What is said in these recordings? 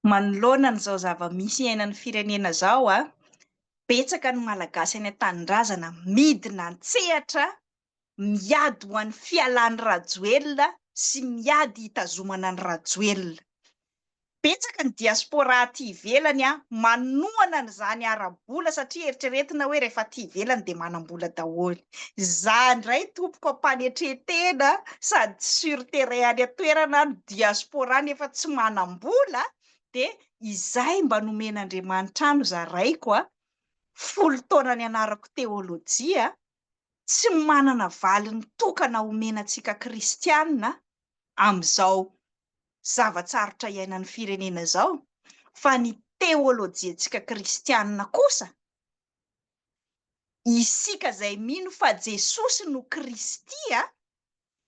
Manoloana an'izao zava-misy iainan'ny firenena izao, betsaka ny Malagasy any an-tanindrazana midina an-tsehatra miady ho an'ny fialan'i Rajoelina sy miady hitazomana an'i Rajoelina. Betsaka ny diaspora aty ivelany manohana an'izany ara-bola satria eritreretina hoe rehefa aty ivelany dia manam-bola daholo. Za indray tompoko am-panetren-tena sady tsy sur terrain any an-toerana no diaspora nefa tsy manam-bola dia izay mba nomen'Andriamanitra ahy no zaraiko a, 10 taona nianarako teolojia, tsy manana valiny tokana omena antsika kristiana amin'izao zava-tsarotra iainan'ny firenena izao, fa ny teolojiantsika kristiana kosa, isika izay mino fa Jesosy no Kristy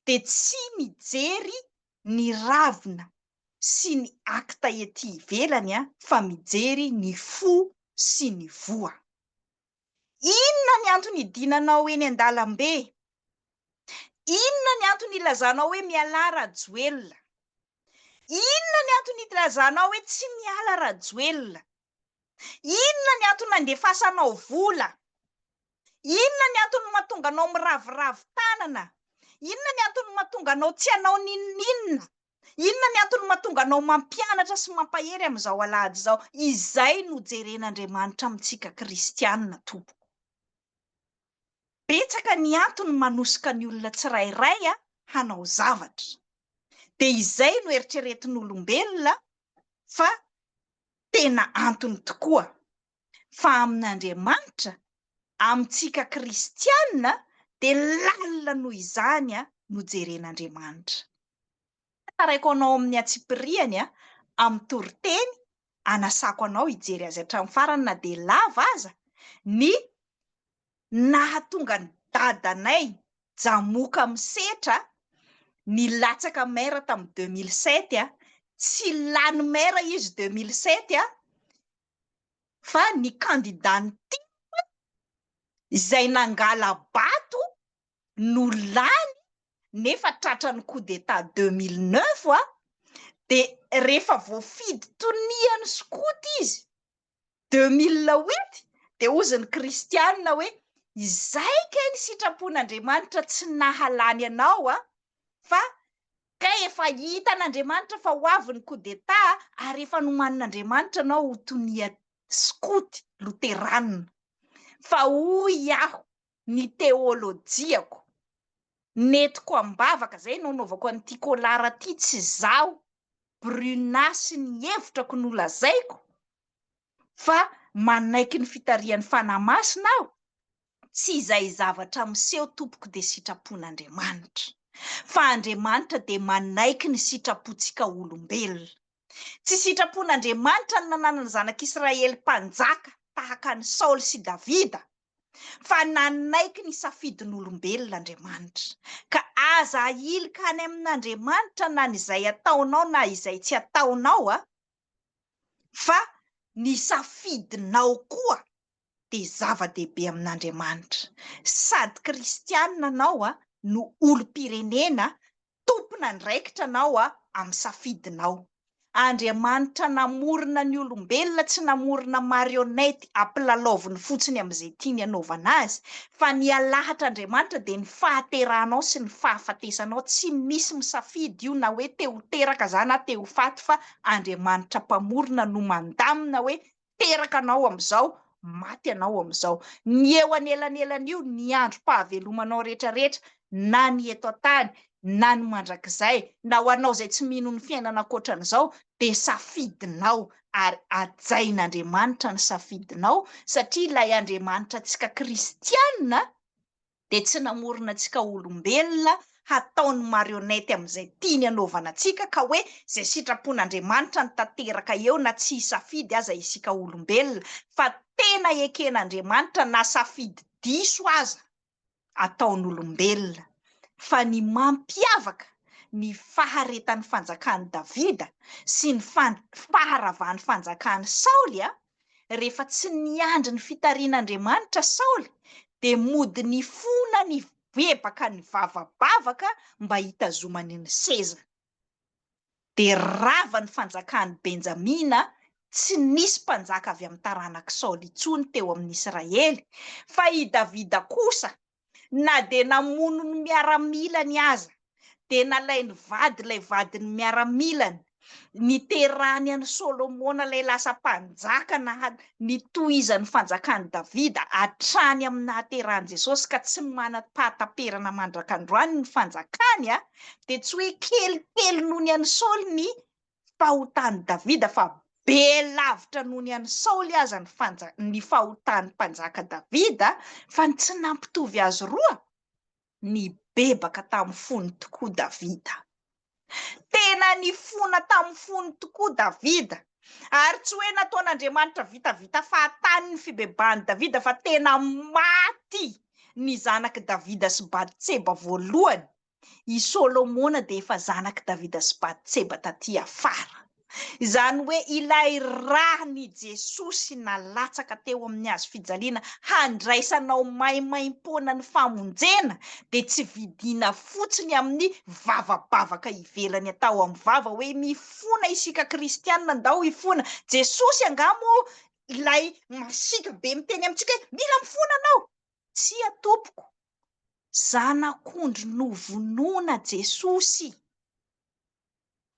dia tsy mijery ny ravina sy ny acte ety ivelany fa mijery ny fo sy ny voa. Inona ny antony idinanao eny an-dalambe? Inona ny antony ilazanao hoe mialà Rajoelina? Inona ny antony ilazanao hoe tsy miala Rajoelina? Inona ny antony nandefasanao vola? Inona ny antony mahatonga anao miraviravy tanana? Inona ny antony mahatonga anao tsy hanao n'inon'inona? Inona ny antony mahatonga anao mampianatra sy mampahery amin'izao alahady izao? Izay no jeren'Andriamanitra amintsika kristiana tompoko. Betsaka ny antony manosika ny olona tsirairay hanao zavatra. Dia izay no eritreretin'olombelona fa tena antony tokoa. Fa amin'Andriamanitra, amintsika kristiana dia lalina noho izany no jeren'Andriamanitra. Tantaraiko anao amin'ny antsipiriany amin'ny toriteny, anasako anao hijery azy hatramin'ny farany na dia lava aza, ny nahatonga ny dadanay Jamoka Misetra nilatsaka maire tamin'ny 2007, tsy lany maire izy 2007, fa ny candidat-n'ny tim izay nangala-bato no lany nefa tratran'ny coup d'etat 2009 a, dia rehefa voafidy tonian'ny skoto izy 2008 dia hozy ny kristianina hoe izay kay ny sitrapon'Andriamanitra tsy nahalany anao a, fa kay efa hitan'Andriamanitra fa ho avy ny coup d'etat ary efa nomanin'Andriamanitra anao ho tonia skoto loteranina. Fa hoy aho ny teolojiako nentiko am-bavaka, zay no anaovako an'ity kolara ty, tsy zaho Bruna sy ny hevitrako no lazaiko fa manaiky ny fitarihan'ny Fanahy Masina aho, tsy izay zavatra miseho tompoko dia sitrapon'Andriamanitra, fa Andriamanitra dia manaiky ny sitrapontsika olombelona. Tsy sitrapon'Andriamanitra ny nananan'ny zanak'Israely mpanjaka tahaka an'i Saoly sy Davida, fa nanaiky ny safidin'olombelona Andriamanitra. Ka aza ahilika any amin'Andriamanitra na ny izay ataonao na izay tsy ataonao a, fa ny safidinao koa dia zava-dehibe amin'Andriamanitra. Sady kristianina anao a, no olom-pirenena tompon'andraikitra anao amin'ny safidinao. Andriamanitra namorona ny olombelona tsy namorona marionnette ampilalaoviny fotsiny amin'izay tiany hanaovana azy fa ny alahatr'Andriamanitra dia ny fahaterahanao sy ny fahafatesanao tsy misy misafidy io na hoe te ho teraka za na te ho faty fa Andriamanitra mpamorona no mandamina hoe teraka anao amin'izao, maty anao amin'izao. Ny eo anelanelan'io, ny androm-pahavelomanao rehetrarehetra, na ny eto an-tany, na ny mandrakizay, na ho anao izay tsy mino ny fiainana ankoatran'izao, dia safidinao ary hajain'Andriamanitra ny safidinao, satria ilay Andriamanitra antsika kristiana dia tsy namorona antsika olombelona hataony marionnette amin'izay tiany hanaovana antsika ka hoe izay sitrapon'Andriamanitra no tanteraka eo na tsy hisafidy aza isika olombelona fa tena eken'Andriamanitra na safidy diso aza ataon'olombelona fa ny mampiavaka ny faharetan'ny fanjakan'i Davida sy ny faharavan'ny fanjakan'i Saoly rehefa tsy niandry ny fitarihin'Andriamanitra Saoly dia mody nifona nibebaka nivavabavaka mba hitazomany ny sezany. Dia rava ny fanjakan'i Benjamina, tsy nisy mpanjaka avy amin'ny taranak'i Saoly intsony teo amin'ny Israely, fa i Davida kosa, na dia namono ny miaramilany aza, dia nalainy vady ilay vadin'ny miaramilany, niterahany an'i Solomona ilay lasa mpanjaka naha nitohizan'ny fanjakan'i Davida hatrany amin'ny nahaterahan'i Jesosy ka tsy manam-pahataperana mandrak'androany ny fanjakany, dia tsy hoe kelikely noho ny an'i Saoly ny fahotan'i Davida fa be lavitra noho ny an'i Saoly aza ny fanja- ny fahotan'ny mpanjaka Davida, fa ny tsy nampitovy azy roa, nibebaka tamin'ny fony tokoa Davida. Tena nifona tamin'ny fony tokoa Davida. Ary tsy hoe nataon'Andriamanitra vitavita fahatany ny fibebahan'i Davida fa tena maty ny zanak'i Davida sy Batseba voalohany. I Solomona dia efa zanak'i Davida sy Batseba taty afara. Izany hoe ilay ràn'i Jesosy nalatsaka teo amin'ny hazo fijaliana handraisanao maimaimpoana ny famonjena dia tsy vidiana fotsiny amin'ny vavabavaka ivelany atao amin'ny vava hoe mifona isika kristiana ndao hifona. Jesosy angaha moa ilay masiaka be miteny amintsika hoe mila mifona anao? Tsia tompoko, zanak'ondry novonoina Jesosy.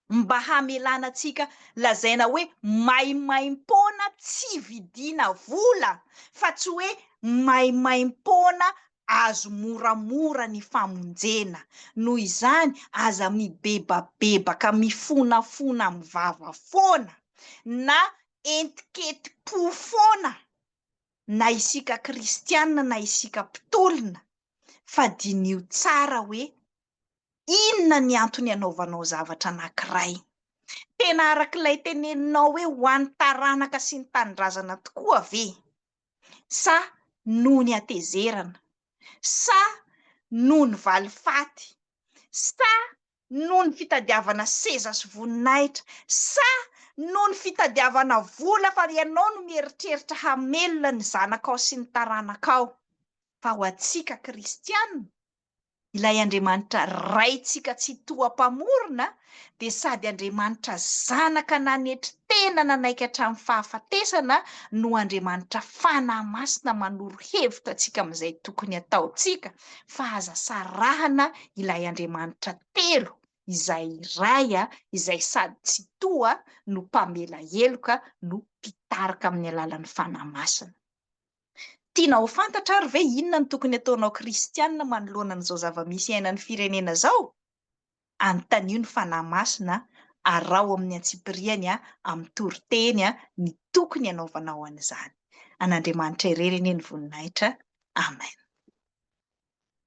mba hamelana antsika lazaina hoe maimaimpoana tsy vidiana vola fa tsy hoe maimaimpoana azo moramora ny famonjena. Noho izany aza mibebabebaka mifonafona amin'ny vava foana na entikentim-po foana na isika kristiana na isika mpitolona fa diniho tsara hoe Inona ny antony anaovanao zavatra anankiray? Tena araka ilay teneninao hoe ho an'ny taranaka sy ny tanindrazana tokoa ve? Sa noho ny hatezerana? Sa noho ny valifaty? Sa noho ny fitadiavana seza sy voninahitra? Sa noho ny fitadiavana vola fa ianao no mieritreritra hamelona ny zanakao sy ny taranakao? Fa ho antsika kristiana, Ilay Andriamanitra Raintsika Tsitoha Mpamorona dia sady Andriamanitra Zanaka nanetry tena nanaiky hatramin'ny fahafatesana no Andriamanitra Fanahy Masina manoro hevitra antsika amin'izay tokony hataontsika fa aza sarahana ilay Andriamanitra telo izay iray izay sady Tsitoha no mpamela heloka no mpitarika amin'ny alalan'ny Fanahy Masina. Tianao ho fantatra ary ve inona no tokony ataonao kristianina manoloana an'izao zava-misy iainan'ny firenena izao? Anontanio ny Fanahy Masina, araho amin'ny antsipiriany amin'ny toriteny ny tokony hanaovanao an'izany. An'Andriamanitra irery anie ny voninahitra. Amen.